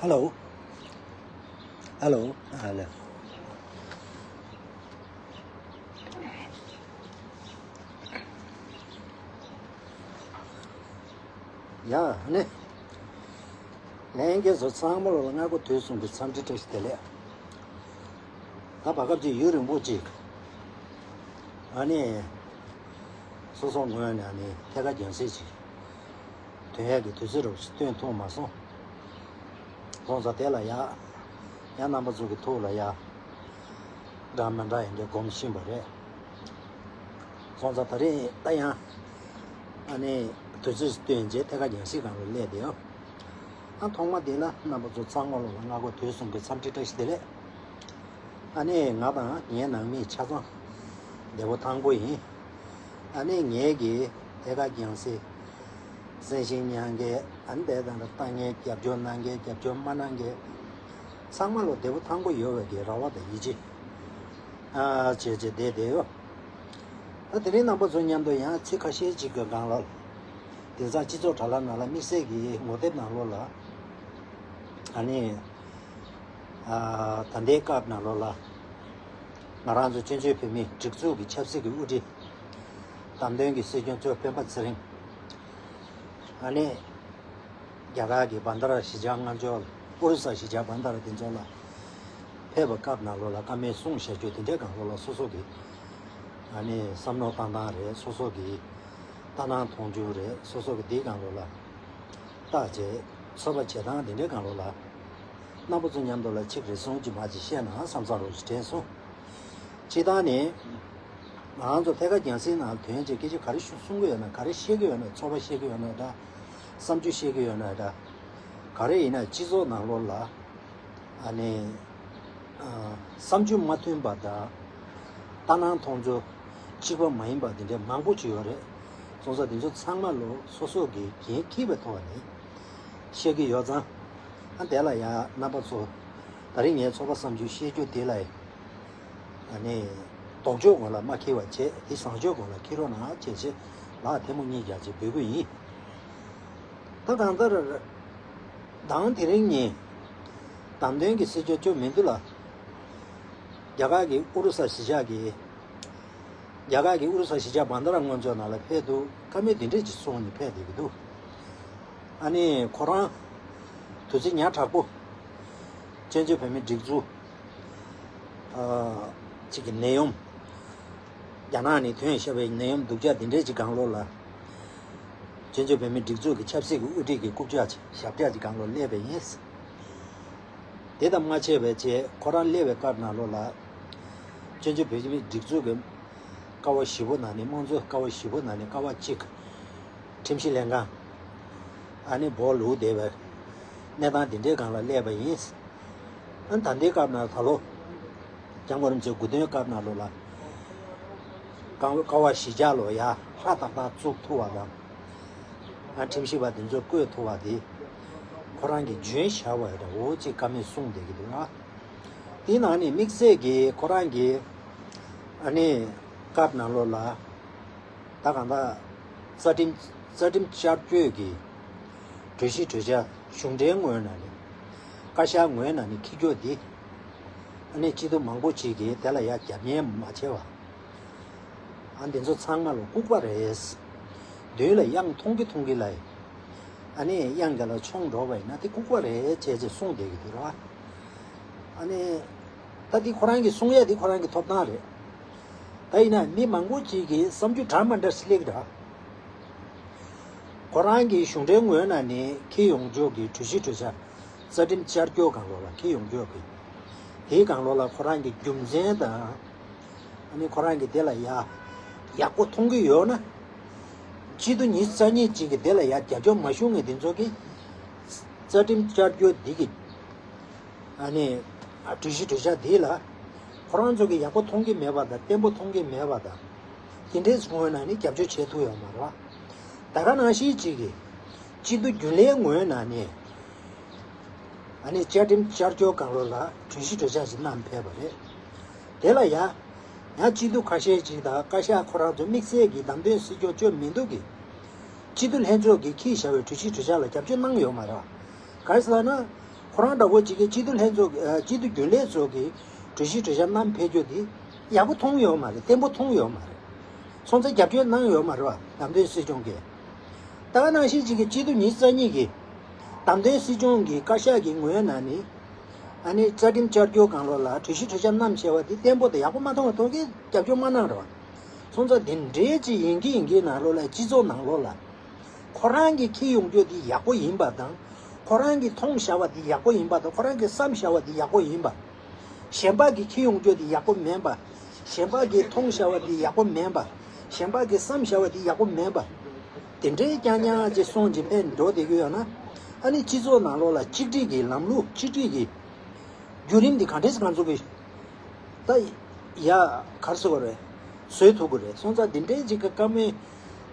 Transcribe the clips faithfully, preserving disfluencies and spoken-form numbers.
Hello. Hello. Hello. ཡ་ནི། ལྷན་རྒྱས་ཚོ་ཚང་མ་ལོ་ལ་སྔ་དགོང་དུས་གསུམ་གྱི་འཚམས་འདྲི་བཀྲ་ཤིས་བདེ་ལེགས། ད་བར་སྐབས་ཅིག་ཡུན་རིང་པོ་ཅིག་ཨ་ནི། སོ་སོ་ངོས་ནས་ཨ་ནི་ཐད་ཀར་རྒྱང་སྲིང་ཅིག་ཐོན་ཡག་གི་དུས་ཚོད་རོབ་ཅིག་སྟོན་ཐུབ་མ་སོང་། སོང་ཙང་དེ་ལ་ཡ། ཡང་རྣམ་པ་ཚོ་གི་ཐུགས་ལ་ཡ། འདྲ་མི་འདྲ་ཡིན་འདྲ་སྒོམ་བཞིན་པ་རེད། སོང་ཙང་ད་རེས་ད་ཡང་། ཨ་ནི། དུས་ཚོད་སྟོན་རྗེས་ཐད་ཀར་རྒྱང་སྲིང་སྒང་ལ་སླེབས་བསྡད་ཡོད། ཨ་ཐོག་མ་དེ་ལ་རྣམ་པ་ཚོ་ཚང་མ་ལོ་ལ་སྔ་དགོང་དུས་གསུམ་གྱི་འཚམས་འདྲི་བཀྲ་ཤིས་བདེ་ལེགས། ཨ་ནི་ང་དང་ངའི་ནང་མི་ཆ་ཚང་བདེ་པོ་ཐང་པོ་ཡིན། ཨ་ནི་ངེད་ཀྱི་ཐད་ཀར་རྒྱང་སྲིང་། གསན་ཤེས་མྱང་མཁན། ཨ་ནི་དེ་དང་ལྟ་མཁན། རྒྱབ་སྐྱོར་གནང་མཁན། རྒྱབ་སྐྱོར་མ་གནང་མཁན། ཚང་མ་ལོ་བདེ་པོ་ཐང་པོ་ཡོད་པའི་གི་རེ་བ་དང་ཡིད་ཆེས། ཨ་བྱས་བྱས་བསྡད་བསྡད་ཡོད། ད་དེ་རིང་རྣམ་པ་ཚོ་མཉམ་དུ་ཡང་ཚིག་ཁ་ཤས་ཅིག་གི་སྒང་ལ། དེང་སང་སྤྱི་ཚོགས་དྲ་ལམ་ནང་ལ་དམིགས་བསལ་གྱི་ངོ་དེབ་ནང་ལོགས་ལ། ཨ་ནི། ཨ་ད་ལྟའི་སྐབས་ནང་ལོགས་ལ། ང་རང་ཚོ་བཙན་བྱོལ་བོད་མིའི་སྒྲིག་འཛུགས་ཀྱི་ཆབ་སྲིད་ཀྱི་དབུ་ཁྲིད། བདམས་ཐོན་གྱི་སྲིད་སྐྱོང་གཙོས་སྤེན་པ་ཚེ་རིང་། ཨ་ནི། རྒྱ་གར་གྱི་བན་དྷ་ར་གཞིས་ཆགས་མངའ་ལྗོངས་ཨོ་རི་ས་གཞིས་ཆགས་བན་དྷ་ར་དེ་ཚོ་ལ་ཕེབས་པའི་སྐབས་ནང་ལོགས་ལ་བཀའ་མོལ་གསུངས་བཞག་རྒྱུ་དེ་འདྲའི་སྒང་ལོགས་ལ་སོ་སོ་གི་ཨ་ནི་བསམ་བློ་བཏང་སྟངས་རེད། སོ་སོ་གི་ལྟ་སྣང་མཐོང་ཆུང་རེད། སོ་སོ་གི་དེའི་སྒང་ལོགས་ལ་བརྟག་དཔྱད་ཚོད་དཔག་བྱེད་སྟངས་དེ་འདྲའི་སྒང་ལོགས་ལ་རྣམ་པ་ཚོ་མཉམ་དུ་ལ་ཅིག་རེ་ཟུང་ཅིག་མ་ཅིག་བཤད་ན་བསམ་བསམ་རོགས་ཞིག་དྲན་སོང་། སྤྱིར་བཏང་ནི། ང་རང་ཚོ་ཐད་ཀར་རྒྱང་སྲིང་ནང་ཐོན་རྗེས་སྐད་ཆ་ག་རེ་ཞུ་གསུང་གི་ཡོད་ན། ག་རེ་བཤད་ཀྱི་ཡོད་ན། ཚོར་བ་བཤད་ཀྱི་ཡོད་ན་འདྲ། བསམ་ཚུལ་བཤད་ཀྱི་ཡོད་ན་འདྲ། ག་རེ་ཡིན་ན་སྤྱི་ཚོགས་ནང་ལོགས་ལ་ཨ་ནི་ཨ་བསམ་ཚུལ་མ་མཐུན་པ་དང་། ལྟ་སྣང་མཐོང་ཚུལ་གཅིག་པ་མ་ཡིན་པ་དེ་འདྲ་མང་པོ་ཅིག་ཡོད་རེད། སོང་ཙང་དེ་ཚོ་ཚང་མ་ལོ་སོ་སོ་གི་འགན་འཁྱེར་བའི་ཐོག་ནས་བཤད་ཀྱི་ཡོད་ཙང་། ཨ་དེ་ལ་ཡང་རྣམ་པ་ཚོ་ད་རིང་ངའི་ཚོར་བ་བསམ་ཚུལ་བཤད་རྒྱུ་དེ་ལ་ཨ་ནི་ལྡོག་ཕྱོགས་སྒང་ལ་མ་འཁྱེར་བ་བྱས། དེ་བཟང་ཕྱོགས་སྒང་ལ་འཁྱེར་རོགས་གནང་བྱས་བྱས་ལ་ཐལ་མོ་གཉིས་རྒྱག་ཅིག་འབོད་སྐུལ་ཡིན། ད་གང་ལྟར་དང་དེ་རིང་ཉིན་བདམས་ཐོན་གྱི་སྲིད་སྐྱོང་གཙོ་མི་འདུག་ལ། རྒྱ་གར་གྱི་ཨུ་རུ་ས་གཞིས་ཆགས་ཀྱི། རྒྱ་གར་གྱི་ཨུ་རུ་ས་གཞིས་ཆགས་བན་དྷ་ར་མངའ་ལྗོངས་ནང་ལ་ཕེབས་འདུག། བཀའ་མོལ་འདི་འདྲས་ཅིག་གསུང་ནས་ཕེབས་བསྡད་ཀྱི་འདུག། ཨ་ནི་ཁོ་རང་དུས་ཚོད་ཉག་ཕྲ་པོ། བཙན་བྱོལ་བོད་མིའི་སྒྲིག་འཛུགས་ཨ་ཅིག་གི་ནད་ཡམས། རྒྱ་ནག་ནས་ཐོན་བཞག་པའི་ནད་ཡམས་སྡུག་ཅག་འདི་འདྲས་ཅིག་སྒང་ལོགས་ལ། བཙན་བྱོལ་བོད་མིའི་སྒྲིག་འཛུགས་ཀྱི་ཆབ་སྲིད་ཀྱི་དབུ་ཁྲིད་ཀྱི་རྐུབ་བཀྱག་ཅིག་ཞབས་བཀྱག་ཅིག་སྒང་ལོགས་སླེབས་པ་ཡིན། དེ་དང་མ་ཕྱེད་པའི་ཆེད་ཁོ་རང་སླེབས་པའི་སྐབས་ནང་ལོགས་ལ། བཙན་བྱོལ་བོད་མིའི་སྒྲིག་འཛུགས་ཀྱི་ཀ་བ་བཞི་པོ་ནང་ནས། དམངས་གཙོའི་ཀ་བ་བཞི་པོ་ནང་ནས་ཀ་བ་གཅིག་ཁྲིམས་ཞིབ་ལྷན་ཁང་ཨ་ནི་སྦོ་ལུག་བསྡད་པའི་གནས་སྟངས་འདི་འདྲའི་སྒང་ལ་སླེབས་པ་ཡིན། ཨ་ནི་ད་ལྟའི་སྐབས་ནང་ད་ལོ་སྐྱབས་མགོན་རིན་པོ་ཆེ་སྐུ་མདུན་སྐབས་ནང་ལོགས་ལ་ཀ་ཀ་བ་བཞི་ཆ་ལོ་ཡ་ཧྲ་ཏག་ཏག་བཙུགས་ཐུབ་པ་དང་། ཨ་ཁྲིམས་ཞིབ་པ་དེ་ཚོ་བསྐོས་ཐུབ་པ་དེ་ཁོ་རང་གིས་འཇོན་བཞག་པ་རེད་འོ་ཅེས་བཀའ་མོལ་གསུངས་བསྡད་ཀྱི་འདུག་ཨ། དེའི་ནང་ནས་དམིགས་བསལ་གྱིས་ཁོ་རང་གིས་ཨ་ནི་སྐབས་ནང་ལོགས་ལ་ད་གང་ལྟར་རྩ་ཁྲིམས་རྩ་ཁྲིམས་བསྐྱར་བཅོས་ཀྱི་གྲོས་གཞི་གྲོས་འཆར་གཞུང་འབྲེལ་ངོས་ནས་ནི་བཀའ་ཤག་ངོས་ནས་ནི་འཁྱེར་རྒྱུ་འདི་ཨ་ནི་སྤྱི་འཐུས་མང་པོ་ཅིག་གིས་དེ་ལ་ཡ་རྒྱབ་གཉེར་མ་བྱས་པ། ཨ་འདི་ཚོ་ཚང་མ་ལ་ལྐུགས་པ་རེད། མདུན་ལ་གཡང་མཐོང་གི་མཐོང་གི་ལ། ཨ་ནི་གཡང་རྒྱ་ལ་མཆོང་འགྲོ་བ་ཡིན་ན་དེ་ལྐུགས་པ་རེད་ཅེས་ཅེས་གསུངས་བསྡད་ཀྱི་འདུག་ར། ཨ་ནི་ད་འདི་ཁོ་རང་གིས་གསུང་ཡ་འདི་ཁོ་རང་གི་ཐོབ་ཐང་རེད། ད་ཡིན་ན་མི་མང་པོ་ཅིག་གིས་བསམ་རྒྱུ་འདྲ་མ་འདྲ་ཞིག་སླེབས་ཀྱི་ར། ཁོ་རང་གི་གཞུང་འབྲེལ་ངོས་ནས་ནི་འཁྱེར་ཡོང་ཕྱོགས་ཀྱི་གྲོས་གཞི་གྲོས་འཆར། རྩ་ཁྲིམས་བསྐྱར་བཅོས་སྒང་ལོགས་ལ་འཁྱེར་ཡོང་ཕྱོགས་ཀྱི། དེའི་སྒང་ལོགས་ལ་ཁོ་རང་གི་རྒྱུ་མཚན་དང་། ཨ་ནི་ཁོ་རང་གིས་དེ་ལ་ཡ་ཡག་པོ་མཐོང་གི་ཡོད་ན། སྤྱི་འཐུས་ཉི་ཤུ་རྩ་གཉིས་ཅིག་གིས་དེ་ལ་ཡ་རྒྱབ་སྐྱོར་མ་ཞུ་མཁན་དེ་ཚོ་གིས། རྩ་ཁྲིམས་བསྐྱར་བཅོས་འདི་གི། ཨ་ནི། ཨ་གྲོས་གཞི་གྲོས་འཆར་འདི་ལ། ཁོ་རང་ཚོ་གིས་ཡག་པོ་མཐོང་གི་མེད་པ་དང་བརྟན་པོ་མཐོང་གི་མེད་པ་དང་། དེ་འདྲའི་ངོས་ནས་ནི་རྒྱབ་སྐྱོར་བྱེད་ཐུབ་ཡོད་མ་རེད། ད་ག་ནང་བཞིན་ཅིག་གིས། སྤྱི་འཐུས་རྒྱུན་ལས་ངོས་ནས་ནི། ཨ་ནི་བཅའ་ཁྲིམས་བསྐྱར་བཅོས་སྒང་ལོགས་ལ་གྲོས་གཞི་གྲོས་འཆར་ཞིག་བསྣམས་ཕེབས་པ་རེད། དེ་ལ་ཡ། ཡང་སྤྱི་འཐུས་ཁ་ཤས་ཅིག་དང་བཀའ་ཤག་ཁོ་རང་ཚོ་དམིགས་བསལ་གྱིས་བདམས་ཐོན་སྲིད་སྐྱོང་གཙོ་མི་འདུག་གི། སྤྱི་འཐུས་ལྷན་ཚོགས་ཀྱིས་འཁྱེར་བཞག་པའི་གྲོས་གཞི་གྲོས་འཆར་ལ་རྒྱབ་སྐྱོར་གནང་ཡོད་མ་རེད། ག་རེ་ཟེར་ན། ཁོ་རང་འདྲ་བོ་ཅིག་གིས་སྤྱི་འཐུས་ལྷན་ཚོགས་ཨ། སྤྱི་འཐུས་རྒྱུན་ལས་ཚོ་གིས་གྲོས་གཞི་གྲོས་འཆར་བསྣམས་ཕེབས་རྒྱུ་དེ་ཡག་པོ་མཐོང་ཡོད་མ་རེད། བརྟན་པོ་མཐོང་ཡོད་མ་རེད། སོང་ཙང་རྒྱབ་སྐྱོར་གནང་ཡོད་མ་རེད་བ། བདམས་ཐོན་སྲིད་སྐྱོང་གིས། ད་ག་ནང་བཞིན་ཅིག་གིས་སྤྱི་འཐུས་ཉི་ཤུ་རྩ་གཉིས་ཀྱིས་བདམས་ཐོན་སྲིད་སྐྱོང་གི་བཀའ་ཤག་གི་ངོས་ནས་ནི། ཨ་ནི་རྩ་ཁྲིམས་བསྐྱར་བཅོས་སྒང་ལོགས་ལ་གྲོས་གཞི་གྲོས་འཆར་བསྣམས་བྱས་པ་དེ་བརྟན་པོ་དང་ཡག་པོ་མ་མཐོང་བ་ཐོག་གིས་རྒྱབ་སྐྱོར་མ་གནང་རེད་བ། སོང་ཙང་དེ་འདྲའི་ཅིག་ཡིན་གྱི་ཡིན་གྱི་ནང་ལོགས་ལ་སྤྱི་ཚོགས་ནང་ལོགས་ལ། ཁོ་རང་གིས་འཁྱེར་ཡོང་རྒྱུ་དེ་ཡག་པོ་ཡིན་པ་དང་། ཁོ་རང་གིས་མཐོང་བཞག་པ་དེ་ཡག་པོ་ཡིན་པ་དང་། ཁོ་རང་གིས་བསམ་བཞག་པ་དེ་ཡག་པོ་ཡིན་པ། གཞན་པ་གིས་འཁྱེར་ཡོང་རྒྱུ་དེ་ཡག་པོ་མིན་པ། གཞན་པ་གིས་མཐོང་བཞག་པ་དེ་ཡག་པོ་མིན་པ། གཞན་པ་གིས་བསམ་བཞག་པ་དེ་ཡག་པོ་མིན་པ། དེ་འདྲའི་རྐྱང་རྐྱང་ཅིག་གསུངས་ཅིག་ཕན་འགྲོ་བསྡད་ཀྱི་ཡོད་ན། ཨ་ནི་སྤྱི་ཚོགས་ནང་ལོགས་ལ་གཅིག་སྒྲིལ་གྱི་ལམ་ལུགས། གཅིག་སྒྲིལ་གྱི་བརྒྱུད་རིམ་འདི་ག་འདྲས་ང་ཚོ་གི་ད་ཡ་གར་སོ་རེད། བཟོས་ཐུབ་ཀྱི་རེད། སོང་ཙང་འདི་འདྲའི་ཅིག་གི་བཀའ་མོལ་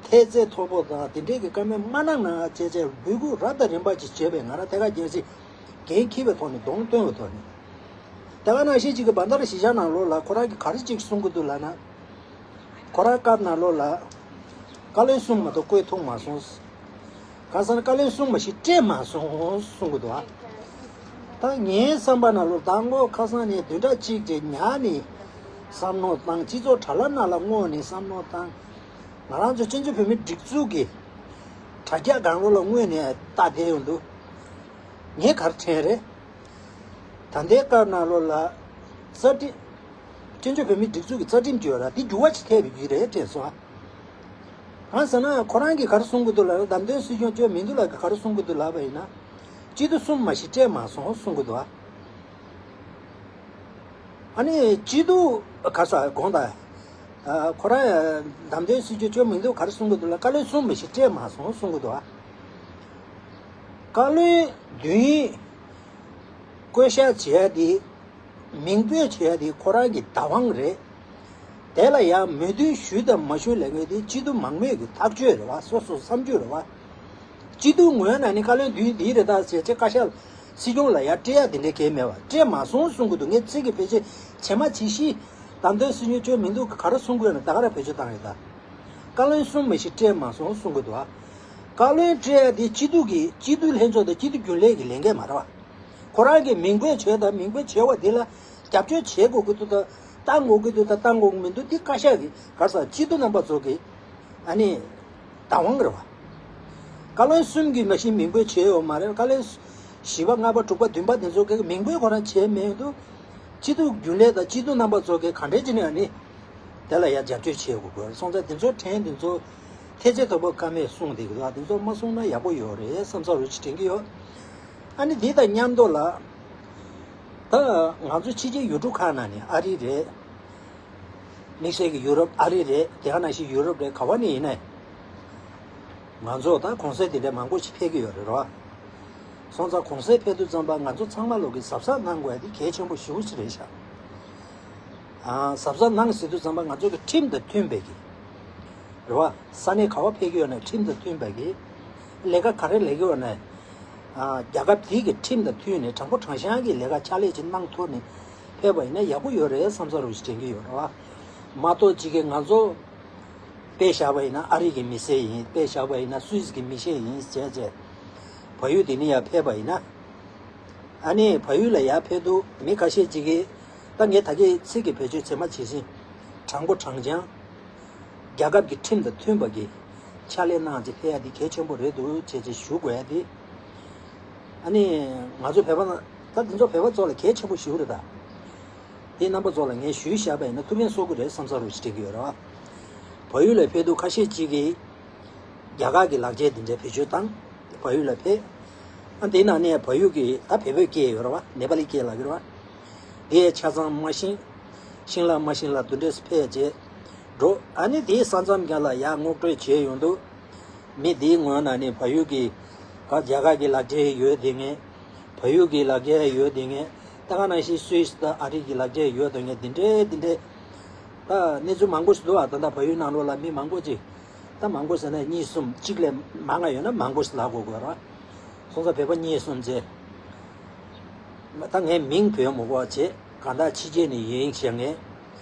ཐེལ་ཙེ་མཐོ་པོ་དང་འདི་འདྲའི་གི་བཀའ་མོལ་མ་གནང་ན་བྱས་བྱས་འབོད་སྐུལ་རབ་དང་རིམ་པ་ཅིག་བྱས་པས། ང་རང་ཐད་ཀར་རྒྱལ་སྲིད་འགན་འཁྱེར་བའི་ཐོག་ནས་གདོང་སྟོན་པའི་ཐོག་ནས། ད་ག་ནང་བཞིན་ཅིག་གི་བར་འདར་གཞིས་ཆགས་ནང་ལོགས་ལ་ཁོ་རང་གིས་ག་རེ་ཅིག་གསུང་གི་འདུག་ལབ་ན། ཁོ་རང་སྐབས་ནང་ལོགས་ལ་བཀའ་བློན་གསུམ་མ་གཏོགས་བསྐོས་ཐུབ་མ་སོང་། ཁ་སང་བཀའ་བློན་གསུམ་མ་ཞིག་སྤྲད་མ་སོང་གསུང་གི་འདུག་ཨ། ད་ངའི་བསམ་པ་ནང་ལོགས་མདང་དགོང་ཁ་སང་ནས་བདུན་ཕྲག་གཅིག་ཅིག་ཉལ་ནས་བསམ་མནོ་བཏང་། སྤྱི་ཚོགས་དྲ་ལམ་ནང་ལ་བསྔོགས་ནས་བསམ་མནོ་བཏང་། ང་རང་ཚོ་བཙན་བྱོལ་བོད་མིའི་སྒྲིག་འཛུགས་ཀྱི་དྲ་རྒྱ་སྒང་ལོགས་ལ་བསྔོགས་ནས་ལྟ་བསྡད་ཡོང་དུས། ངས་ག་རེ་དྲན་རེད། ད་ལྟའི་སྐབས་ནང་ལོགས་ལ་རྩ་ཁྲིམས། བཙན་བྱོལ་བོད་མིའི་སྒྲིག་འཛུགས་ཀྱི་རྩ་ཁྲིམས་བརྗོད་ར་དེ་འགྱུར་བ་ཅིག་ཐེབས་པའི་རྒྱུ་རེད་དྲན་སོང་ཨ། གང་ཟེར་ན་ཁོ་རང་གིས་ག་རེ་གསུང་གི་འདུག་ལབ་ན། བདམས་ཐོན་སྲིད་སྐྱོང་བཅོས་མིན་འདུག་ལབ་ག་རེ་གསུང་གི་འདུག་ལབ་པ་ཡིན་ན། སྤྱི་འཐུས་གསུམ་མ་ཞིག་སྤྲད་མ་སོང་གསུང་གི་འདུག་ཨ། ཨ་ནི་སྤྱི་འཐུས་ག་ས་དགོངས་དག་ཁོ་རང་བདམས་ཐོན་སྲིད་སྐྱོང་བཅོས་མིན་འདུག་ག་རེ་གསུང་གི་འདུག་ལབ། བཀའ་བློན་གསུམ་མ་ཞིག་སྤྲད་མ་སོང་གསུང་གི་འདུག་ཨ། བཀའ་བློན་བདུན་བསྐོ་གཞག་བྱེད་ཡ་དེ། མིང་འབོད་བྱེད་ཡ་དེ་ཁོ་རང་གི་བདག་དབང་རེད། དེ་ལ་ཡང་མོས་མཐུན་ཞུས་དང་མ་ཞུས་ལབ་མཁན་དེ་སྤྱི་འཐུས་མང་མོས་ཀྱི་ཐག་གཅོད་རེད་བ། སོ་སོ་བསམ་ཚུལ་རེད་བ། སྤྱི་འཐུས་ངོས་ནས་ནི་བཀའ་བློན་བདུན་འདི་རེད་ད་ཟེར་བྱས་བཀའ་ཤག་སྲིད་སྐྱོང་ལ་ཡར་སྤྲད་ཡ་དེ་འདྲ་གང་ཡང་མེད་བ། སྤྲད་མ་སོང་གསུང་གི་འདུག་ངས་ཚིག་གི་བེད་སྤྱོད་བྱེད་མ་བྱེད་ཤེས། བདམས་ཐོན་སྲིད་སྐྱོང་བཅོས་མིན་འདུག་ག་རེ་གསུང་གི་ཡོད་ན་ད་ག་རང་བེད་སྤྱོད་བཏང་ཡོད་ད། བཀའ་བློན་གསུམ་མ་ཞིག་སྤྲད་མ་སོང་གསུང་གི་འདུག་ཨ། བཀའ་བློན་སྤྲད་ཡ་དེ་སྤྱི་འཐུས་ཀྱི་སྤྱི་འཐུས་ལྷན་ཚོགས་དང་སྤྱི་འཐུས་རྒྱུན་ལས་ཀྱི་ལས་འགན་མ་རེད་བ། ཁོ་རང་གིས་མིང་འབོད་བྱས་དང་མིང་འབོད་བྱས་པ་དེ་ལ་རྒྱབ་སྐྱོར་བྱེད་དགོས་ཀྱི་འདུག་དང་བཏང་དགོས་ཀྱི་འདུག་དང་བཏང་དགོས་ཀྱི་མི་འདུག་དེ་བཀའ་ཤག་གི་ག་རེ་ཟེར་སྤྱི་འཐུས་རྣམ་པ་ཚོ་གི་ཨ་ནི་བདག་དབང་རེད་བ། བཀའ་བློན་གསུམ་གྱིས་མ་གཞི་མིང་འབོད་བྱས་ཡོད་མ་རེད། བཀའ་བློན་བཞི་པ་ལྔ་པ་དྲུག་པ་བདུན་པ་དེ་ཚོ་གིས་མིང་འབོད་ཁོ་རང་བྱས་མེད་འདུག་སྤྱི་འཐུས་རྒྱུན་ལས་དང་སྤྱི་འཐུས་རྣམ་པ་ཚོ་གིས་ག་འདྲས་བྱས་ནས་ཨ་ནི་དེ་ལ་ཡང་རྒྱབ་སྐྱོར་བྱེད་དགོས་དགོས་སོང་ཙང་དེ་ཚོ་ཕྲན་དེ་ཚོ་ཐེལ་ཙེ་མཐོ་པོ་བཀའ་མོལ་གསུངས་བསྡད་ཀྱི་འདུག་དེ་ཚོ་མ་གསུངས་ན་ཡག་པོ་ཡོད་རེད་བསམ་ས་རུ་ཅིག་དྲན་གྱི་ཡོད། ཨ་ནི་དེ་དང་མཉམ་དུ་ལ་ད་ང་ཚོ་ཕྱི་རྒྱལ་ཡུལ་གྲུ་ཁག་ནང་ནས་ཨ་རི་རེད། དམིགས་བསལ་གྱི་ཡུ་རོབ་ཨ་རི་རེད། དེ་ག་ནང་བཞིན་ཡུ་རོབ་རེད། ག་བ་ནས་ཡིན་ནའི་ང་ཚོ་ད་གུང་སེང་དེ་འདྲ་མང་པོ་ཞིག་ཕེབས་ཀྱི་ཡོད་རེད་རོ། སོང་ཙང་གུང་སེང་ཕེབས་དུས་ཙམ་པ་ང་ཚོ་ཚང་མ་ལོག་གི་གཟབ་གཟབ་གནང་དགོས་ཡ་དེ་གལ་ཆེན་པོ་ཞེ་པོ་ཅིག་རེད་ཤག་ཨ། གཟབ་གཟབ་གནང་ཟེར་དུས་ཙམ་པ་ང་ཚོ་གི་ཁྲིམས་དང་མཐུན་པའི་གི་རེད་བ། ས་གནས་ག་བ་ཕེབས་ཀྱི་ཡོད་ན་ཁྲིམས་དང་མཐུན་པའི་གི་ལས་ཀ་ག་རེ་ལས་ཀྱི་ཡོད་ན། ཨ། རྒྱལ་ཁབ་དེ་གི་ཁྲིམས་དང་མཐུན་ནས་དྲང་པོ་དྲང་གཞག་གི་ལས་ཀ་ཕྱག་ལས་ཅིག་གནང་ཐུབ་ནས་ཕེབས་པ་ཡིན་ན་ཡག་པོ་ཡོད་རེད་བསམ་ས་རུ་ཞིག་དྲན་གྱི་ཡོད་རེད་བ། མ་གཏོགས་ཅིག་གི་ང་ཚོ་དཔེ་བཞག་པ་ཡིན་ན་ཨ་རི་གི་མི་སེར་ཡིན། དཔེ་བཞག་པ་ཡིན་ན་སུད་སི་གི་མི་སེར་ཡིན་བྱས་བྱས་བལ་ཡུལ་དེ་ནས་ཡར་ཕེབས་པ་ཡིན་ན། ཨ་ནི་བལ་ཡུལ་ལ་ཡར་ཕེབས་དུས་མི་ཁ་ཤས་ཅིག་གིས་ད་ངས་ད་གིན་ཚིག་གི་བེད་སྤྱོད་བྱེད་མ་བྱེད་བཞིན་དྲང་པོ་དྲང་རྐྱང་རྒྱལ་ཁབ་ཀྱི་ཁྲིམས་དང་མཐུན་པ་གི་ཕྱག་ལས་གནང་བྱས་ཕེབས་ཡ་དེ་གལ་ཆེན་པོ་རེད་འདུག་བྱས་བྱས་ཞུ་དགོས་ཡ་དེ། ཨ་ནི་ང་ཚོ་བོད་པ་ད་འདི་ཚོ་བོད་པ་ཚོ་ལ་གལ་ཆེན་པོ་ཞེ་པོ་རེད་ད། དེ་རྣམ་པ་ཚོ་ལ་ངས་ཞུས་བཞག་པ་ཡིན་ན་ཐུགས་ཕན་གསོས་ཀྱི་རེད་བསམ་ས་རུ་ཞིག་དྲན་གྱི་ཡོད་རེད་བ། བལ་ཡུལ་ལ་ཕེབས་དུས་ཁ་ཤས་ཅིག་གིས་རྒྱ་གར་གྱི་ལག་ཆས་འདི་འདྲའི་བེད་སྤྱོད་བཏང་། བལ་ཡུལ་ལ་ཕེབས། ཨ་དེའི་ནང་ནས་བལ་ཡུལ་གྱི་ད་བལ་པོའི་སྐད་ཡོད་རེད་བ། ནེ་པ་ལི་སྐད་ལབ་ཀྱི་རེད་བ། དེ་ཆ་ཚང་མ་ཤེས། ཤེས་ལ་མ་ཤེས་ལ་འདི་འདྲས་ཕེབས་བྱས་འགྲོ། ཨ་ནི་དེའི་ས་མཚམས་རྒྱབ་ལ་ཡར་སྔོག་འདོན་བྱས་ཡོང་དུས། མི་དེའི་ངོས་ནས་ནི་བལ་ཡུལ་གྱི་ག་རྒྱ་གར་གྱི་ལག་ཆས་ཡོད་དེ་ངས། བལ་ཡུལ་གྱི་ལག་ཆས་ཡོད་དེ་ངས། ད་ག་ནང་བཞིན་སུད་སི་དང་ཨ་རི་གི་ལག་ཆས་ཡོད་དེ་ངས། དེ་འདྲའི་དེ་འདྲའི་ད་གནས་ཚུལ་མང་པོ་ཞིག་འདུག་བ། ད་ལྟ་བལ་ཡུལ་ནང་ལོགས་ལ་མི་མང་པོ་ཅིག་ད་མང་པོ་ཟེར་ན་གཉིས་གསུམ་གཅིག་ལས་མང་ང་ཡོད་ན་མང་པོ་ཞིག་ལབ་དགོས་དགོས་རེད་བ། སོང་ཙང་བོད་པ་གཉིས་གསུམ་བྱས། ད་ངས་མིང་བོས་མི་དགོས་བྱས། གང་ལྟར་ཕྱི་རྒྱལ་ནས་ཡིན་ཞེས་ངས་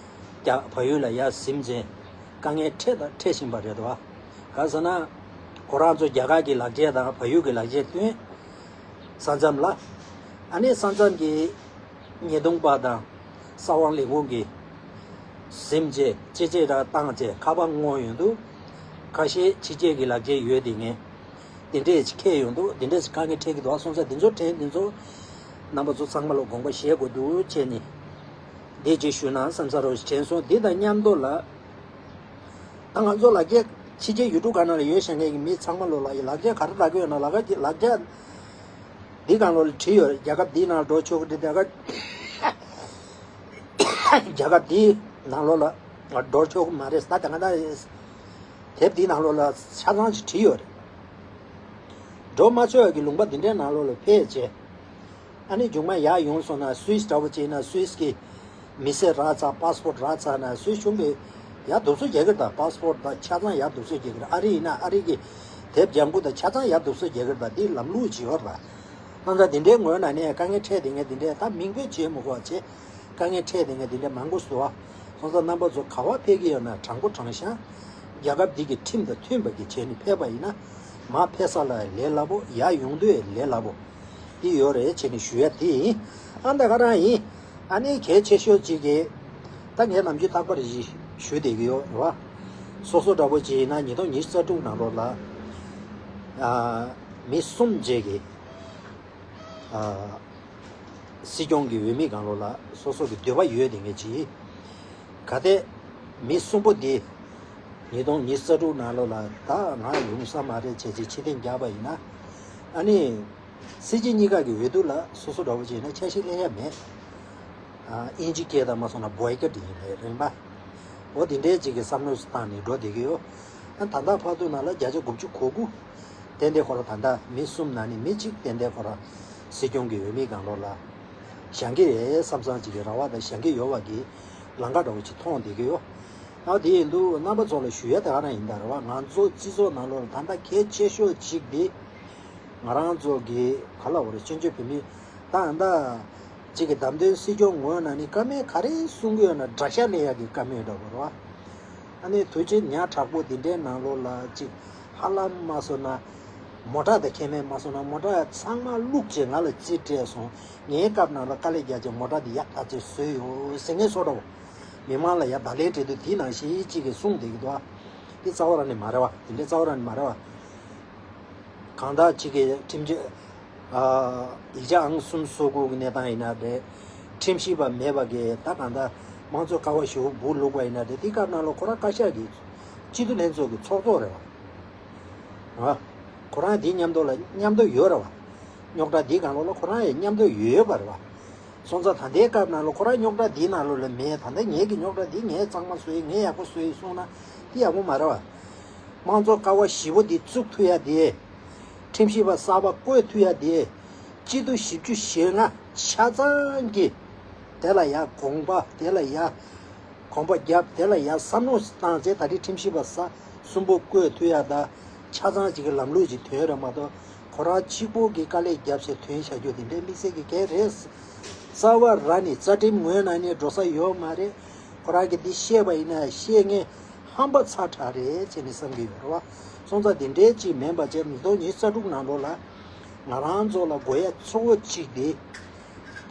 རྒྱ་བལ་ཡུལ་ལ་ཡར་ཟིན་བྱས་དཀའ་ངལ་འཕྲད་དང་འཕྲད་བཞིན་པ་རེད་བ། གང་ཟེར་ན་ཁོ་རང་ཚོ་རྒྱ་གར་གྱི་ལག་ཆས་དང་བལ་ཡུལ་གྱི་ལག་ཆས་བསྟུན། ས་མཚམས་ལ་ ཨ་ནི་ས་མཚམས་ཀྱི་ཉེས་རྡུང་པ་དང་ས་དབང་ལས་ཁུངས་ཀྱིས་ཟིན་བྱས་ཅི་བྱས་ར་བཏང་བྱས་ཁ་པར་བསྔོགས་ཡོང་དུས། ཁ་ཤས་ཕྱི་རྒྱལ་གྱི་ལག་འཁྱེར་ཡོད་དེ་ངས་དེ་འདྲས་ཅིག་འཁྱེར་ཡོང་དུས་དེ་འདྲས་ཅིག་དཀའ་ངལ་འཕྲད་ཀྱི་འདུག་སོང་ཙང་དེ་ཚོ་དྲན་དེ་ཚོ་རྣམ་པ་ཚོ་ཚང་མ་ལ་དགོངས་པ་བཞེས་དགོས་འདུག་བྱས་ནས་འདི་ཅིག་ཞུས་ན་བསམ་ས་རོགས་ཞིག་དྲན་སོང་། འདི་དང་མཉམ་དུ་ལ། ད་ང་ཚོ་ལག་འཁྱེར་ཕྱི་རྒྱལ་ཡུལ་གྲུ་ག་ན་ལ་ཡོད་བཞིན་མཁན་གྱི་མི་ཚང་མ་ལོ་ལ་ཡི་ལག་འཁྱེར་ག་རེ་ལབ་ཀྱི་ཡོད་ན་ལག་འཁྱེར་ལག་འཁྱེར་འདི་སྒང་ལོ་ལ་བྲིས་ཡོད་རེད། རྒྱལ་ཁབ་འདིའི་ནང་འགྲོ་ཆོག་གི་རེད། རྒྱལ་ཁབ་རྒྱལ་ཁབ་འདིའི་ནང་ལོ་ལ་འགྲོ་ཆོག་གི་མ་རེད། ད་ད་ང་ད་དེབ་འདིའི་ནང་ལོ་ལ་ཆ་ཚང་ཞིག་བྲིས་ཡོད་རེད། འགྲོ་མ་ཆོག་གི་ལུང་པ་འདི་འདྲའི་ནང་ལོ་ལ་ཕེབས་བྱས། ཨ་ནི་མཇུག་མ་ཡར་ཡོང་སོང་ན་སུད་སི་འདྲ་པོ་ཅིག་ཡིན་ན་སུད་སི་གི་མི་སེར་རག་ཚར། པཱ་སི་པོར་རག་ཚར་ན་སུད་སི་གཞུང་གིས་ཡར་སྡུག་སོ་རྒྱག་གི་རེད། ད་པཱ་སི་པོར་དང་ཆ་ཚང་ཡར་སྡུག་སོ་རྒྱག་གི་རེད། ཨ་རི་ཡིན་ན་ཨ་རི་གི་དེབ་རྒྱག་འགོ་དང་ཆ་ཚང་ཡར་སྡུག་སོ་རྒྱག་གི་རེད། ད་འདི་ལམ་ལུགས་ཅིག་ཡོད་རེད། ད་ད་འདི་འདྲའི་ངོས་ནས་ནས་དཀའ་ངལ་འཕྲད་དེ་ངས་འདི་འདྲའི་ད་མིང་འབོད་བྱེད་མི་དགོས་བྱས། དཀའ་ངལ་འཕྲད་དེ་ངས་འདི་འདྲའི་མང་པོ་བཟོ་བ། སོང་ཙང་རྣམ་པ་ཚོ་ག་བ་ཕེབས་ཀྱི་ཡོད་ན་དྲང་པོ་དྲང་བཞག་རྒྱལ་ཁབ་འདི་གི་ཁྲིམས་དང་མཐུན་པ་གི་བྱས་ནས་ཕེབས་པ་ཡིན་ན་མར་ཕེབས་ས་ལ་ལས་སླ་པོ། ཡར་ཡོང་དུས་ལས་སླ་པོ་འདི་ཡོད་རེད་བྱས་ནས་ཞུ་ཡ་དེ་ཡིན། ཨ་འདི་ག་རང་ཡིན། ཨ་ནི་གལ་ཆེ་ཤོས་གཅིག་གི་ད་ངས་ནམ་རྒྱུན་རྟག་པར་ཞུ་བསྡད་ཀྱི་ཡོད་རེད་བ། སོ་སོ་འདྲ་པོ་ཅིག་ཡིན་ན་ཉིས་སྟོང་ཉི་ཤུ་རྩ་དྲུག་ནང་ལོགས་ལ་མི་གསུམ་བཅས་ཀྱི། སྲིད་སྐྱོང་གི་འོས་མི་སྒང་ལོགས་ལ་སོ་སོ་གི་འདོད་པ་ཡོད་དེ་ངས་ཅི། ག་དེ་མི་གསུམ་པོ་འདི་ཉིས་སྟོང་ཉི་ཤུ་རྩ་དྲུག་ནང་ལོགས་ལ་ད་ང་ཡོང་ས་མ་རེད་བྱས་ཅི་ཕྱིར་འཐེན་རྒྱག་པ་ཡིན་ན། ཨ་ནི་སྲིད་སྤྱི་གཉིས་ཀ་གི་འོས་བསྡུ་ལ་སོ་སོ་འདྲ་པོ་ཅིག་ཡིན་ན་ཆ་ཤས་ལེན་ཡ་མེད། ཨིན་ཇི་སྐད་དང་མ་སོང་ན་བོའི་ཀོཊ་ཡིན་པས་རེད་པ། འོ་དེ་འདྲའི་ཅིག་གི་བསམ་བློ་བཏང་ནས་འགྲོ་བསྡད་ཀྱི་ཡོད། ཨ་ད་ལྟ་བར་དུ་ནང་ལ་བརྒྱ་ཆ་དགུ་བཅུ་གོ་དགུ། ཏན་ཏན་ཁོ་རང་ད་ལྟ་མི་གསུམ་ནང་ནས་མི་གཅིག་ཏན་ཏན་ཁོ་རང་སྲིད་སྐྱོང་གི་འོས་མི་སྒང་ལོགས་ལ་བཞེངས་ཀྱི་རེད་བསམ་བསམ་ཅིག་གི་རེ་བ་དང་བཞེངས་ཀྱི་ཡོད་པ་གི་ལམ་ཁ་འདྲ་བོ་ཅིག་མཐོང་བསྡད་ཀྱི་ཡོད། ཨ་དེ་ཡིན་དུས་རྣམ་པ་ཚོ་ལ་ཞུ་ཡ་དེ་ག་རང་ཡིན་ད་རེད་བ། ང་ཚོ་སྤྱི་ཚོགས་ནང་ལོགས་ལ་ད་ལྟ་གལ་ཆེ་ཤོས་ཅིག་དེ་ང་རང་ཚོ་གི་ག་ལ་བ་རེད། བཙན་བྱོལ་བོད་མི་ད་ད་ཅིག་གི་བདམས་ཐོན་སྲིད་སྐྱོང་ངོས་ནས་ནི་བཀའ་མོལ་ག་རེ་གསུང་གི་ཡོད་ན་དགྲ་ཤ་ལེན་ཡག་གི་བཀའ་མོལ་འདྲ་བོ་རེད་བ། ཨ་ནི་དུས་ཆེན་ཉག་ཕྲ་པོ་འདི་འདྲའི་ནང་ལོགས་ལ་ཅིག་ཧ་ལམ་མ་སོང་ན་མོ་ཊ་དང་ཁྱད་མེད་མ་སོང་ན་མོ་ཊ་ཚང་མ་བླུགས་བྱས་ང་ལ་རྩིས་སྤྲད་སོང་། ངའི་སྐབས་ནང་ལ་དཀའ་ལས་རྒྱག་བྱས་མོ་ཊ་འདི་ཡག་ཐག་ཆོད་བཟོས་ཡོད་ཟེར་མཁན་བཟོ་འདྲ་བོ། མི་མང་ལ་ཡ་བརྡ་ལན་སྤྲད་དུས་དེའི་ནང་བཞིན་ཅིག་གིས་གསུངས་བསྡད་ཀྱི་འདུག་ཨ། འདི་རྩ་བ་རང་ནས་མ་རེད་བ། འདི་འདྲའི་རྩ་བ་རང་ནས་མ་རེད་བ། གང་ལྟར་གཅིག་གི་ཁྲིམས་གཅོད། ཨ། ཡིག་ཆ་ཨང་གསུམ་སོ་དགུ་གི་གནས་སྟངས་ཡིན་ན་རེད། ཁྲིམས་ཞིབ་པ་མེད་པ་གི་ད་གང་ལྟར་དམངས་གཙོ་ཀ་བ་ཞེ་པོ་སྦུག་བླུགས་པ་ཡིན་ན་རེད། དེ་སྐབས་ནང་ལ་ཁོ་རང་བཀའ་ཤག་གི་སྤྱི་འཐུས་ལྷན་ཚོགས་ཀྱི་ཚོགས་གཙོ་རེད་བ། ཨ། ཁོ་རང་དེའི་མཉམ་དུ་ལ་མཉམ་དུ་ཡོད་རེད་བ། རྙོག་དྲ་འདིའི་སྒང་ལོགས་ལ་ཁོ་རང་ཡང་མཉམ་དུ་ཡོད་པ་རེད་བ། སོང་ཙང་ད་ལྟའི་སྐབས་ནང་ལ་ཁོ་རང་རྙོག་དྲ་འདིའི་ནང་ལོགས་ལ་མེད། ད་ལྟ་ངེད་ཀྱི་རྙོག་དྲ་འདི་ངས་གཙང་མ་བཟོས་ཡིན། ངས་ཡག་པོ་བཟོས་ཡིན་གསུངས་ན་འདི་ཡག་པོ་མ་རེད་བ། དམངས་གཙོ་ཀ་བ་བཞི་པོ་འདི་བཙུགས་ཐུབ་ཡ་དེ། ཁྲིམས་ཞིབ་པ་གསར་པ་བསྐོས་ཐུབ་ཡ་དེ། སྤྱི་འཐུས་བཞི་བཅུ་ཞེ་ལྔ་ཆ་ཚང་གིས་དེ་ལ་ཡ་དགོངས་པ་དེ་ལ་ཡ། གོམ་པ་བརྒྱབ་དེ་ལ་ཡ་བསམ་བློ་བཏང་བྱས་ད་རེས་ཁྲིམས་ཞིབ་པ་ས་གསུམ་པོ་བསྐོས་ཐུབ་ཡ་ད་ཆ་ཚང་གཅིག་གི་ལམ་ལུགས་ཅིག་ཐོན་ར་མ་གཏོགས་ཁོ་རང་གཅིག་པོ་གི་དཀའ་ལས་བརྒྱབ་བྱས་ཐོན་བཞག་རྒྱུ་དེ་འདྲའི་དམིགས་བསལ་གྱི་གལ་རེད། རྩ་བ་ར་ནི་རྩ་ཁྲིམས་ངོས་ནས་ནི་འགྲོ་ས་ཡོད་མ་རེད། ཁོ་རང་གིས་འདི་བཤད་པ་ཡིན་ན་བཤད་མཁན་ཧམ་པ་ཚ་དྲགས་རེད་ཅེས་ནི་བསམ་གྱི་ཡོད་རེད་བ། སོང་ཙང་དེ་འདྲའི་ཅིག་མིན་པ་བྱས་ཉིས་སྟོང་ཉི་ཤུ་རྩ་དྲུག་ནང་ལོགས་ལ་ང་རང་ཚོ་ལ་དགོས་ཡ་གཙོ་བོ་གཅིག་དེ་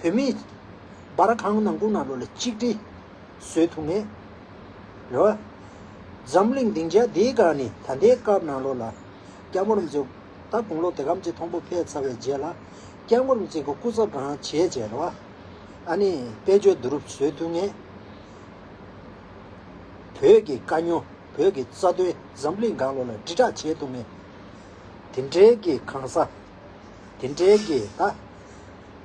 བོད་མི་སྦ་ར་ཁང་ནང་ཁུལ་ནང་ལོགས་ལ་གཅིག་སྒྲིལ། བཟོས་ཐུབ་ངེས། རེད་བ། འཛམ་གླིང་སྡིངས་ཆ་འདིའི་སྒང་ནས་ད་ལྟའི་སྐབས་ནང་ལོགས་ལ། སྐྱབས་མགོན་རིན་པོ་ཆེ། ད་དགུང་ལོ་དེ་གམ་ཅིག་མཐོན་པོ་ཕེབས་ཚར་བའི་རྗེས་ལ། སྐྱབས་མགོན་རིན་པོ་ཆེ་གི་སྐུ་ཚབ་རང་བྱས་བྱས་རེད་བ། ཨ་ནི་དཔལ་འབྱོར་བསྡུ་རུབ་བཟོས་ཐུབ་ངེས། བོད་ཀྱི་དཀའ་རྙོག་བོད་ཀྱི་རྩ་དོན་འཛམ་གླིང་སྒང་ལོགས་ལ་དྲིལ་བསྒྲགས་བྱས་ཐུབ་ངེས། དེ་འདྲའི་གི་གང་ཟག་དེ་འདྲའི་གི་ད།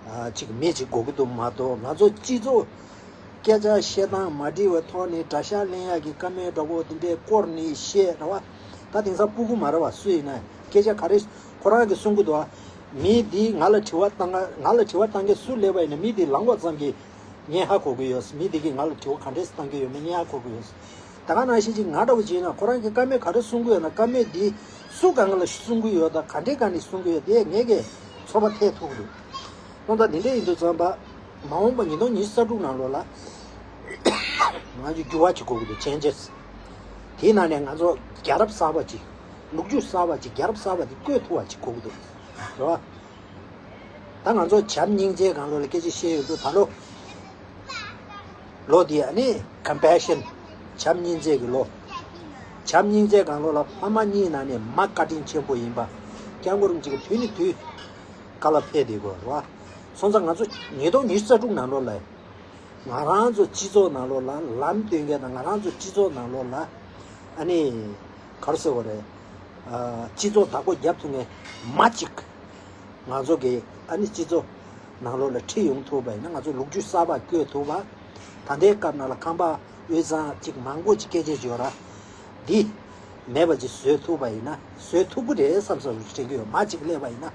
ཨ། ཅིག་མི་ཅིག་དགོས་ཀྱི་འདུག་མ་གཏོགས་ང་ཚོ་སྤྱི་ཚོགས་སྐད་ཆ་བཤད་སྟངས་མ་འགྲིག་པའི་ཐོག་ནས་དགྲ་ཤ་ལེན་ཡག་གི་བཀའ་མོལ་འདྲ་པོ་དེ་འདྲའི་སྐོར་ནས་བཤད་རེད་བ། ད་དེང་སང་སྤུ་གུ་མ་རེད་བ། སུ་ཡིན་ན་སྐད་ཆ་ག་རེ་ཁོ་རང་གིས་གསུང་གི་འདུག་བ། མི་འདིས་ང་ལ་དྲི་བ་བཏང་ང་ལ་དྲི་བ་བཏང་མཁན་སུ་སླེབས་པ་ཡིན་ན་མི་འདི་ལངས་པ་ཙམ་གྱིས་ངས་ཧ་གོ་གི་ཡོད། མི་འདི་གིས་ང་ལ་དྲི་བ་ག་འདྲས་བཏང་གི་ཡོད་མེད་ངས་ཧ་གོ་གི་ཡོད། ད་ག་ནང་བཞིན་ཅིག་ང་འདྲ་བོ་ཅིག་ཡིན་ན་ཁོ་རང་གིས་བཀའ་མོལ་ག་རེ་གསུང་གི་ཡོད་ན་བཀའ་མོལ་འདི་སུ་གང་ལ་གསུང་གི་ཡོད་དང་ག་འདྲའི་སྒང་ནས་གསུང་གི་ཡོད་དེ་ངས་ཀྱིས་ཚོད་དཔག་ཐེག་ཐུབ་ཀྱི་འདུག་སོང་ཙང་འདི་འདྲ་ཡིན་དུས་ཙམ་པ་མ་འོངས་པ་ཉིས་སྟོང་ཉི་ཤུ་རྩ་དྲུག་ནང་ལོགས་ལ་ང་ཚོ་འགྱུར་བ་ཅིག་དགོས་ཀྱི་འདུག changes། དེའི་ནང་ནས་ང་ཚོ་རྒྱལ་རབས་གསར་པ་ཅིག་ལོ་རྒྱུས་གསར་པ་ཅིག་རྒྱལ་རབས་གསར་པ་དེ་བཀོད་ཐུབ་པ་ཅིག་དགོས་ཀྱི་འདུག་རེད་བ། ད་ང་ཚོ་བྱམས་སྙིང་རྗེ་སྒང་ལོགས་ལ་སྐད་ཆ་བཤད་ཡོང་དུས་ད་ལོ། ལོ་འདི་ཨ་ནི་ཀམ་པེ་ཤན། བྱམས་སྙིང་རྗེ་གི་ལོ། བྱམས་སྙིང་རྗེ་སྒང་ལོགས་ལ་ཕ་མ་གཉིས་ནང་ནས་མ་བཀའ་དྲིན་ཆེན་པོ་ཡིན་པ། སྐྱབས་མགོན་རིན་པོ་ཆེ་གི་དུས་ནས་དུས་བཀའ་སློབ་ཕེབས་བསྡད་དགོས་རེད་བ། སོང་ཙང་ང་ཚོ་ཉིས་སྟོང་ཉི་ཤུ་རྩ་དྲུག་ནང་ལོགས་ལ། ང་རང་ཚོ་སྤྱི་ཚོགས་ནང་ལོགས་ལ་ལམ་སྟོན་མཁན་དང་ང་རང་ཚོ་སྤྱི་ཚོགས་ནང་ལོགས་ལ་ཨ་ནི་ག་རེ་ཟེར་བ་རེད། ཨ། སྤྱི་ཚོགས་བདག་པོ་རྒྱབ་ཐུབ་མཁན་མ་གཅིག་ང་ཚོ་གི་ཨ་ནི་སྤྱི་ཚོགས་ནང་ལོགས་ལ་ཁྲིད་ཡོང་ཐུབ་པ་ཡིན་ན། ང་ཚོ་ལོ་རྒྱུས་གསར་པ་བཀོད་ཐུབ་པ། ད་ལྟའི་སྐབས་ནང་ལ་ཁང་པ་དབུས་གཙང་གཅིག་མང་པོ་ཅིག་སྐད་ཆ་བརྗོད་ར། འདི་མེད་པ་ཅིག་བཟོས་ཐུབ་པ་ཡིན་ན། བཟོས་ཐུབ་ཀྱི་རེད་བསམ་བསམ་དྲན་གྱི་ཡོད། མ་གཅིག་སླེབས་པ་ཡིན་ན།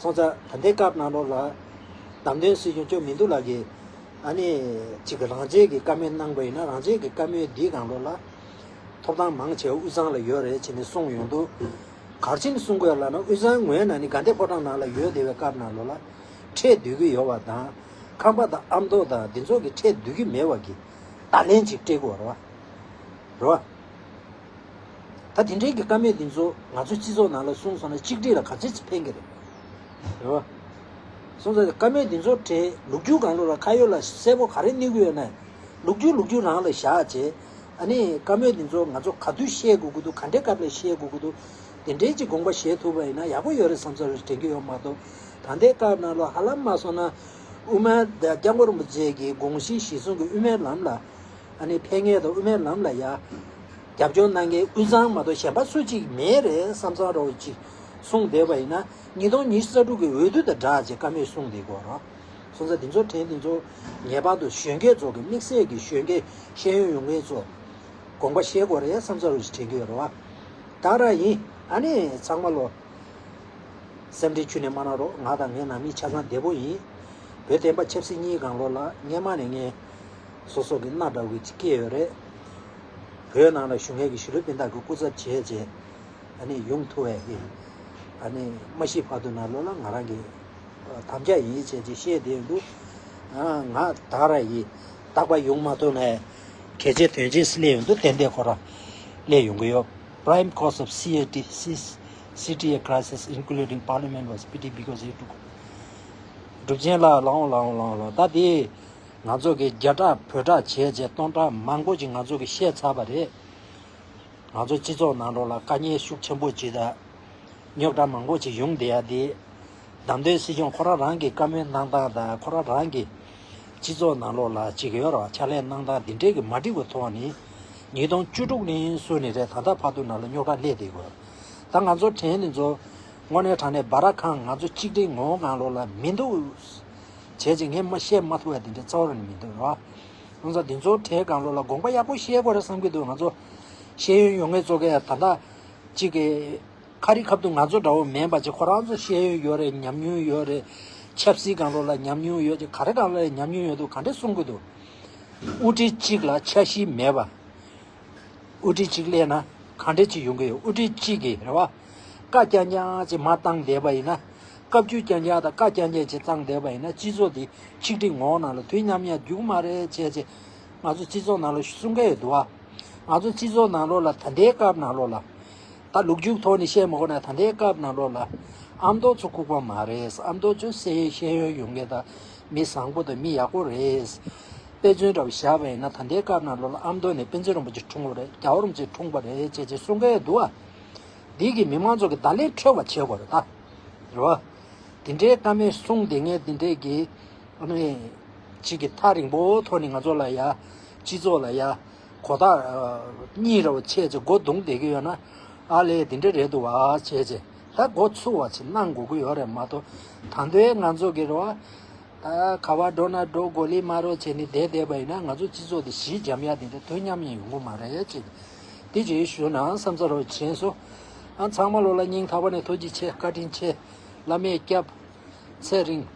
སོང་ཙང་ད་ལྟའི་སྐབས་ནང་ལོགས་ལ་བདམས་ཐོན་སྲིད་སྐྱོང་ཅོ་མི་འདུག་ལགས་ཀྱིས་ཨ་ནི་གཅིག་གི་རང་བཙན་གྱི་བཀའ་མོལ་གནང་པ་ཡིན་ན། རང་བཙན་གྱི་བཀའ་མོལ་འདིའི་སྒང་ལོགས་ལ་ཐོབ་ཐང་མང་ཆེ་བ་དབུས་གཙང་ལ་ཡོད་རེད་ཅེས་ནས་གསུངས་ཡོང་དུས། ག་རེ་བྱས་ནས་གསུང་དགོས་ལབ་ན། དབུས་གཙང་ངོས་ནས་ནི་དགའ་ལྡན་ཕོ་བྲང་ནང་ལ་ཡོད་བསྡད་པའི་སྐབས་ནང་ལོགས་ལ་ཁྲལ་བསྡུ་གི་ཡོད་པ་དང་། ཁང་པ་དང་ཨ་མདོ་དང་འདི་ཚོ་གི་ཁྲལ་བསྡུ་གི་མེད་པ་གི་བརྡ་ལན་ཅིག་སྤྲད་དགོས་རེད་བ། རེད་བ། ད་དེ་འདྲའི་གི་བཀའ་མོལ་འདི་ཚོ་ང་ཚོ་སྤྱི་ཚོགས་ནང་ལ་གསུངས་སོང་ན་གཅིག་སྒྲིལ་ལ་ག་ཚོད་ཅིག་ཕན་གི་རེད། རེད་བ། སོང་ཙང་བཀའ་མོལ་འདི་ཚོ་དྲན། ལོ་རྒྱུས་སྒང་ལོགས་ལ་ཁ་ཡོད་ལ་གསལ་པོ་ག་རེ་གནས་ཀྱི་ཡོད་ན། ལོ་རྒྱུས་ལོ་རྒྱུས་རང་ལ་བཞག་བྱས། ཨ་ནི་བཀའ་མོལ་འདི་ཚོ་ང་ཚོ་ག་དུས་བཤད་དགོས་ཀྱི་འདུག་ག་འདྲའི་སྐབས་ལ་བཤད་དགོས་ཀྱི་འདུག་དེ་འདྲའི་ཅིག་དགོངས་པ་བཞེས་ཐུབ་པ་ཡིན་ན་ཡག་པོ་ཡོད་རེད་བསམ་བསམ་དྲན་གྱི་ཡོད་མ་གཏོགས། ད་ལྟའི་སྐབས་ནང་ལ་ཧ་ལམ་མ་སོང་ན་དབུ་མ་སྐྱབས་མགོན་རིན་པོ་ཆེ་གི་དགོངས་གཞི་གཞིར་བཟུང་གི་དབུ་མའི་ལམ་ལ། ཨ་ནི་ཕན་ངེས་དང་དབུ་མའི་ལམ་ལ་ཡ་རྒྱབ་སྐྱོར་གནང་མཁན་དབུས་གཙང་མ་གཏོགས་གཞན་པ་སུ་གཅིག་མེད་རེད་བསམ་བསམ་འདྲ་བོ་ཅིག་གསུངས་བསྡད་པ་ཡིན་ན། ཉིས་སྟོང་ཉི་ཤུ་རྩ་དྲུག་གི་འོས་བསྡུ་དང་སྦྲགས་བྱས་བཀའ་མོལ་གསུངས་བསྡད་ཀྱི་ཡོད་རེད། སོང་ཙང་འདི་ཚོ་དྲན། འདི་ཚོ་ངེས་པར་དུ་གཞོན་སྐྱེས་ཚོ་གི་དམིགས་བསལ་གྱི་གཞོན་སྐྱེས་ཤེས་ཡོན་ཡོད་མཁན་ཚོ་དགོངས་པ་བཞེས་དགོས་རེད་བསམ་བསམ་འདྲ་བོ་ཅིག་དྲན་གྱི་ཡོད་རེད་བ། ད་ར་ཡིན། ཨ་ནི་ཚང་མ་ལོ། སེམས་ཁྲལ་ཁྱོན་ནས་མ་གནང་རོགས། ང་དང་ངའི་ནང་མི་ཆ་ཚང་བདེ་པོ་ཡིན། བོད་བསྟན་པ་ཆབ་སྲིད་གཉིས་སྒང་ལོགས་ལ་སྔོན་མ་ནས་ངས་སོ་སོ་གི་མནའ་འདྲ་བོ་ཅིག་སྐྱེས་ཡོད་རེད། བོད་ནང་ལ་བཞུགས་མཁན་གྱི་ཞི་ལུ་སྤུན་ཟླ་གི་སྐུ་ཚབ་བྱས་བྱས་ཨ་ནི་ཡོང་ཐུབ་པ་ཡིན། ཨ་ནི་མ་ཤི་བར་དུ་ནང་ལོགས་ལ་ང་རང་གི་དམ་བཅའ་ཡིན་བྱས་བྱས་བཤད་བསྡད་ཡོད་འདུག་ཨ། ང་ད་ར་ཡིན། རྟག་པར་ཡོང་མ་ཐུབ་ན་གལ་ཆེ་དོན་ཆེ་སླེབས་ཡོང་དུས་ཏན་ཏན་ཁོ་རང་སླེབས་ཡོང་གི་ཡོད། Prime cause of C A T, C-, C T A crisis, including parliament, was P T because he took སྒྲུབ་ཆེན་ལགས། ལའོ་ལའོ་ལའོ་ལའོ། ད་དེ་ང་ཚོ་གི་བརྒྱ་ཕྲག་བོད་ཕྲག་བྱས་བྱས་སྟོང་ཕྲག་མང་པོ་ཅིག་ང་ཚོ་གི་བཤད་ཚར་བ་རེད། ང་ཚོ་སྤྱི་ཚོགས་ནང་ལོགས་ལ་དཀའ་ངལ་ཤུགས་ཆེན་པོ་ཅིག་དང་རྙོག་དྲ་མང་པོ་ཅིག་ཡོང་བསྡད་ཡ་དེ། བདམས་ཐོན་སྲིད་སྐྱོང་ཁོ་རང་རང་གི་བཀའ་མོལ་གནང་སྟངས་དང་། ཁོ་རང་རང་གི་སྤྱི་ཚོགས་ནང་ལོགས་ལ་ཅིག་ཡོད་རེད་བ། ཕྱག་ལས་གནང་སྟངས་འདི་འདྲའི་གི་མ་འགྲིག་པའི་ཐོག་ནས། ཉིས་སྟོང་བཅུ་དྲུག་ནས་བཟུང་ནས་རེད། ད་ལྟ་བར་དུ་ནང་ལ་རྙོག་དྲ་སླེབས་བསྡད་ཡོད། ད་ང་ཚོ་དྲན། འདི་ཚོ་དངོས་གནས་དྲང་གནས་སྦ་ར་ཁང་ང་ཚོ་གཅིག་སྒྲིལ་ངང་སྒང་ལོགས་ལ་མི་འདུག་བྱས་ཅིག་ངས་མ་བཤད་མ་ཐུབ་པ་འདི་འདྲ་རྩ་བ་རང་མི་འདུག་རེད་བ། ང་ཚོ་འདི་ཚོ་དྲན་སྒང་ལོགས་ལ་དགོངས་པ་ཡག་པོ་བཞེས་དགོས་རེད་བསམ་གྱི་འདུག་ང་ཚོ་ཤེས་ཡོན་ཡོད་མཁན་ཚོ་གས་ད་ལྟ་གཅིག་གི་ཁ་རི་ཁ་ཐུག་ང་ཚོ་འདྲ་བོ་མིན་པ་ཅིག་ཁོ་རང་ཚོ་ཤེས་ཡོན་ཡོད་རེད། ཉམས་མྱོང་ཡོད་རེད། ཆབ་སྲིད་སྒང་ལོགས་ལ་ཉམས་མྱོང་ཡོད་ཅིག་ག་རེ་སྒང་ལ་ཉམས་མྱོང་ཡོད་འདུག་ག་འདྲ་གསུང་གི་འདུག་དབུ་ཁྲིད་གཅིག་ལ་འཆར་གཞི་མེད་པ། དབུ་ཁྲིད་གཅིག་སླེབས་ན་ག་འདྲ་ཅིག་ཡོང་གི་ཡོད། དབུ་ཁྲིད་གཅིག་གིས་རེད་བ། བཀའ་རྐྱང་རྐྱང་ཅིག་མར་བཏང་བསྡད་པ་ཡིན་ན། བཀའ་བཀྱོན་རྐྱང་རྐྱང་དང་བཀའ་རྐྱང་རྐྱང་ཅིག་བཏང་བསྡད་པ་ཡིན་ན། སྤྱི་ཚོགས་འདི་ཆིག་སྒྲིལ་ངང་ནང་ལ་དུས་མཉམ་ཡང་འགྱུར་གི་མ་རེད་བྱས་བྱས། ང་ཚོ་སྤྱི་ཚོགས་ནང་ལ་གསུང་གི་ཡོད་འདུག་བ། ང་ཚོ་སྤྱི་ཚོགས་ནང་ལོགས་ལ་ད་ལྟའི་སྐབས་ནང་ལོགས་ལ། ད་ལོ་རྒྱུས་ཐོག་ནས་བཤད་མ་དགོས་ན། ད་ལྟའི་སྐབས་ནང་ལོགས་ལ་ཨ་མདོ་ཚོ་ལྐུགས་པ་མ་རེད། ཨ་མདོ་ཚོ་སེ་ཤེས་ཡོན་ཡོད་མཁན་དང་མི་བཟང་པོ་དང་མི་ཡག་པོ་རེད། དཔེ་མཚོན་འདྲ་བོ་བཞག་པ་ཡིན་ན། ད་ལྟའི་སྐབས་ནང་ལོགས་ལ་ཨ་མདོ་ནས་དཔལ་ལྡན་རིན་པོ་ཆེ་འཁྲུངས་པ་རེད། རྒྱལ་བ་རིན་པོ་ཆེ་འཁྲུངས་པ་རེད་ཅེས་ཅེས་གསུང་གི་འདུག་བ། འདི་གི་མི་མང་ཚོ་གི་བརྡ་ལན་འཕྲོད་པ་བྱེད་དགོས་རེད་ད། རེད་བ། དེ་འདྲའི་བཀའ་མོལ་གསུངས་བསྡད་མཁན་དེ་འདྲས་ཀྱི་ཨ་ནི་གཅིག་གི་ཐག་རིང་པོ་ཐོག་ནས་ང་ཚོ་ལ་ཡ། སྤྱི་ཚོགས་ལ་ཡ། གོ་ཐག་ཨ། གཉིས་རེ་བ་ཆད་ཅིག་སྒོ་རྡུང་བསྡད་ཀྱི་ཡོད་ན། ཨ་ལས་དེ་འདྲ་རེད་འདུག་བ་བྱས་ཅིག་ད་འགོ་ཚུགས་པ་ཅིག་གནང་དགོས་ཀྱི་ཡོད་རེད་མ་གཏོགས། ད་དུང་ང་ཚོ་གི་རེད་བ། ད་ག་བ་འགྲོ་ན་འགྲོ། གོ་ལི་མ་རོ་བྱས་ནས་བསྡད་བསྡད་པ་ཡིན་ན། ང་ཚོ་སྤྱི་ཚོགས་འདི་གཞི་འཇམ་ཡག་དེ་འདྲ་དུས་མཉམ་ཡང་ཡོང་གི་མ་རེད་ཅེས། དེ་ཅིག་ཞུ་ན་བསམ་ས་རོགས་བྱས་སོང་། ཨ། ཚང་མ་ལོ་ལ་སྙིང་ཐག་པ་ནས་ཐུགས་རྗེ་ཆེ། བཀའ་དྲིན་ཆེ། བླ་མས་སྐྱབས། ཚེ་རིང་།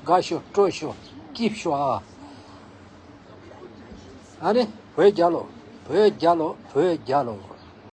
དགའ་ཤོག་སྤྲོ་ཤོག་སྐྱིད་ཤོག་ཨ། ཨ་ནི་བོད་རྒྱལ་ལོ། བོད་རྒྱལ་ལོ། བོད་རྒྱལ་ལོ།